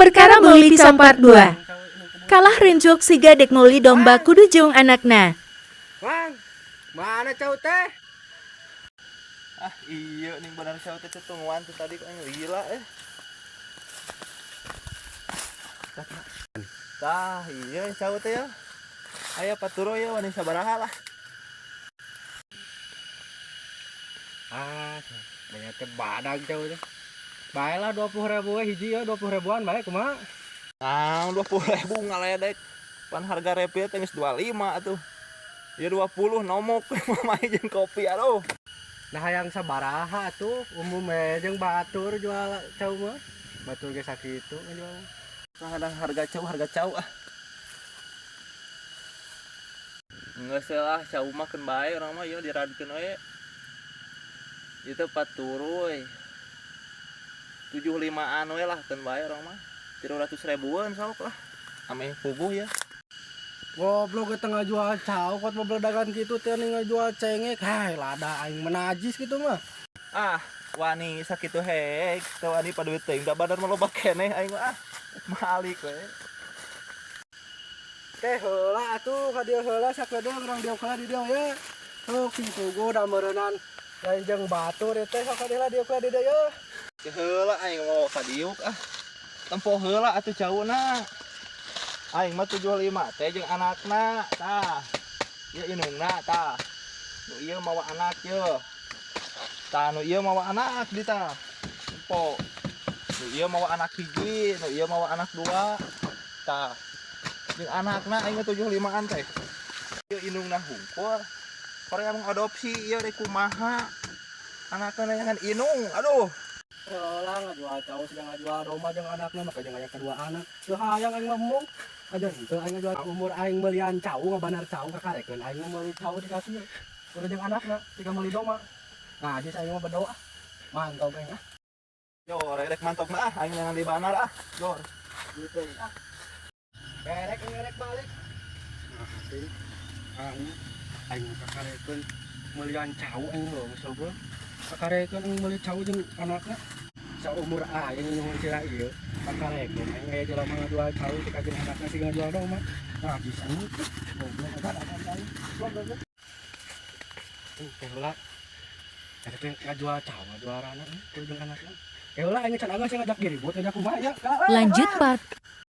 Perkara meuli pisang part 2. Kalah rincuk siga dek meuli domba kudu jeung anakna. Wang, mana cau teh? Ah iya nih benar cau teh tungguan tuh tadi kok yang lila eh. Tah iya cau teh ya. Aya paturo ya wani sabaraha lah. Ah, banyak teh badag cau teh. Baiklah 20.000 we hiji ya, 20 ribuan bae kumaha? Nah, 20.000 ngaledek. Pan harga repi teh geus 25 atuh. Ya 20 nomok mamae jeung kopi aduh. Nah hayang sabaraha atuh umum we jeung batur jual cau mah. Batur ge sakitu ngajual. Nah, ada harga cau ah. Geus lah cau mah keun bae urang mah ieu diradkeun we. Itu paturu we. 75-an we lah keun bae urang mah. 300 ribuan sok lah. Ameh puguh ya. Goblok ge teh ngajual cau kuat bebeledagan kitu teh nih ngajual cengek. Hai lada aing menajis kitu mah. Ah, wani sakitu hek, teu wani paduit teuing da badar mah loba keneh aing mah ah. Malik we. Teh heula atuh ka dieu heula sakedeung urang dieu heula di dieu ya. Sok sing puguh da meureunnan lain jeung batur ieu teh sok ka dieu dieu heula di dieu ya. Heula aing mau ka diuk ah. Tempo heula atuh cauna. Aing mah 75 teh jeung anakna tah. Ieu indungna tah. Nu ieu mawa anak ye. Tah nu ieu mawa anak di tah. Tempo. Nu ieu mawa anak hiji, nu ieu mawa anak dua. Tah. Jeung anakna aing mah 75-an teh. Ieu indungna hungkul. Korea mengadopsi ieu rek kumaha. Anakna neangan indung. Aduh. Heula ngajual cau sedang ngajual domba jeung anakna maka jeung aya kedua anak. Teu hayang aing mah embung. Aja henteu aing ngajual umur aing belian cau ngabanar cau kakarekeun aing mah meuli cau dikasih. Kudu jeung anakna tiga meuli domba. Nah, jadi aing mah berdoa. Mantap aing ah. Yo, rek mantap mah ah, aing neangan di banar ah. Jor. Gitu ah. Berek ngerek balik. Nah, aing aing kakarekeun meulian cau aing lho geus loba. Kakarekeun aing meuli cau jeung anakna. Saumur aing nyuhun sira ieu kakarekeun aing aya jelema ngajual cau teh ka jeung anakna sih ngajual domba. Nah, bisa aing goblok eta ada aing. Goblok. Teh heula. Eta teh ngajual cau, ngajual rana teh jeung anakna. Heula aing can agak sih ngajak diribut ngajak kumaha ya. Lanjut part